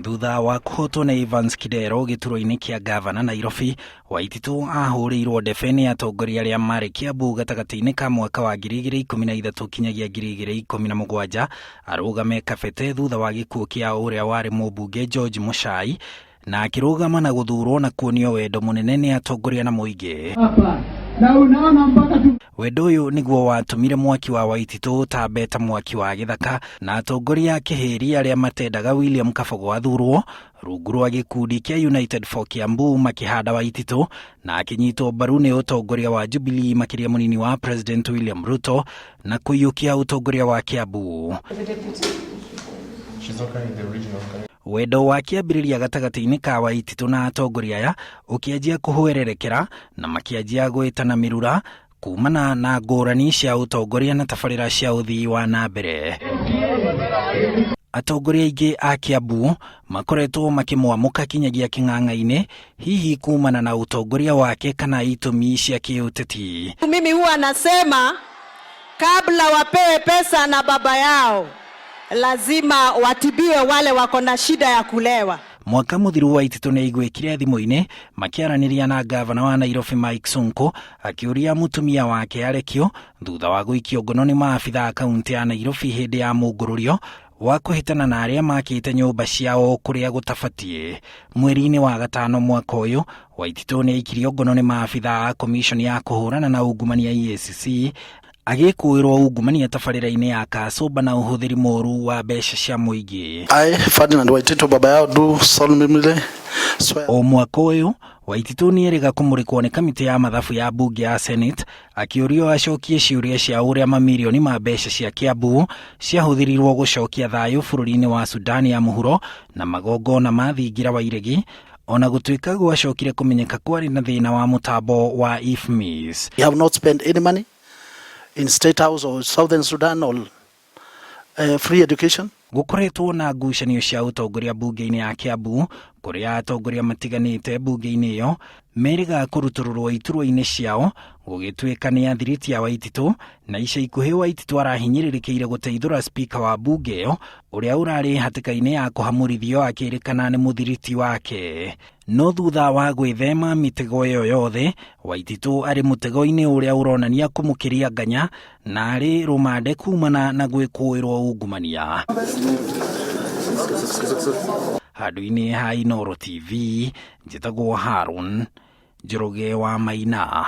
Thutha wa kũhotwo nĩ Evans Kidero gĩturwa-inĩ kĩa ngavana Nairobi, Waititu ahũrĩirwo ndebe nĩ atongoria arĩa marĩ Kiambu gatagatĩ-inĩ ka mwaka wa 2013 kinyagia 2017 arũgame kabete thutha wa gĩkuũ kĩa ũrĩa warĩ mũmbunge George Muchai na akĩrũgama na gũthurwo na kuonio wendo mũnene nĩ atongoria na mũingĩ. Hapa na unaona mpaka tu Wendo ũyũ nĩguo watũmire mwaki wa Waititũ ũtambe ta mwaki wa gĩthaka na atongoria a kĩhĩri arĩa matendaga William Kabogo athurwo rungu rwa gĩkundi kĩa United for Kiambu makĩhanda Waititũ na akĩnyitwo mbaru nĩ ũtongoria wa Jubilee makĩria mũnini wa President William Ruto na kũiyũkia ũtongoria wa Kiambu. She's not carrying the original. Wendo wa kĩambĩrĩria gatagatĩ-inĩ ka Waititũ na atongoria aya ũkĩanjia kũhwererekera na makĩanjia gwĩtana mĩrura kumana na ngũrani cia ũtongoria na tabarĩra cia ũthii wa na mbere. Atongoria aingĩ a Kiambu makoretwo makĩmwamũka kinyagia kĩng'ang'a-inĩ hihi kumana na ũtongoria wake kana itũmi cia kĩũteti. Mimi huwa nasema kabla wapewe pesa na baba yao lazima watibiwe wale wako na shida ya kulewa. Mwaka mũthiru Waititũ nĩ aiguĩkire thimũ-inĩ makĩaranĩria na ngavana wa Nairobi Mike Sonko akĩũria mũtumia wake arekio thutha wa gũikio ngono nĩ maabitha a kaunti ya Nairobi hĩndĩ ya mũngũrũrio wa kũhĩtana na arĩa makĩte nyũmba ciao kũrĩa gũtabatiĩ. Mweri-inĩ wa gatano mwaka ũyũ Waititũ nĩ aikirio ngono nĩ maabitha a komishoni ya kũhũrana na ungumania EACC agĩkũĩrwo ungumania tabarĩra-inĩ ya Kasumba na ũhũthĩri mũru wa mbeca cia mũingĩ. I, Ferdinand Waititu Baba Yao, do solemnly swear O mwaka ũyũ Waititũ nĩ erĩga kũmũrĩkwo nĩ kamĩtĩ ya mathabu ya mbunge ya Senate akĩũrio acokie ciũria cia ũrĩa mamirioni ma mbeca cia Kiambu ciahũthĩrirwo gũcokia thayũ bũrũri-inĩ wa Sudan ya mũhuro na magongona ma thingira wa iregi ona gũtuĩka gwacokire kũmenyeka kwarĩ na thĩna wa mũtambo wa IFMIS. We have not spent any money in State House or Southern Sudan or free education. Gũkoretwo na ngucanio cia ũtongoria mbunge-inĩ ya Kiambu kũrĩa atongoria matiganĩte mbunge-inĩ ĩyo merĩga kũrutũrũrwo iturwa-inĩ ciao gũgĩtuĩka nĩ athiriti a Waititũ na ica ikuhĩ Waititũ arahinyĩrĩrĩkĩire gũteithũra spika wa mbunge ĩyo ũrĩa ũrarĩ hatĩka-inĩ ya kũhamũrithio akĩrĩkana nĩ mũthiriti wake. No thutha wa gwĩthema mĩtego ĩyo yothe Waititũ arĩ mũtego-inĩ ũrĩa ũronania kũmũkĩria nganya na arĩ rũmande kumana na gwĩkũĩrwo ungumania. Handũ-inĩ ha Inooro TV njĩtagwo Harun Njoroge wa Maina.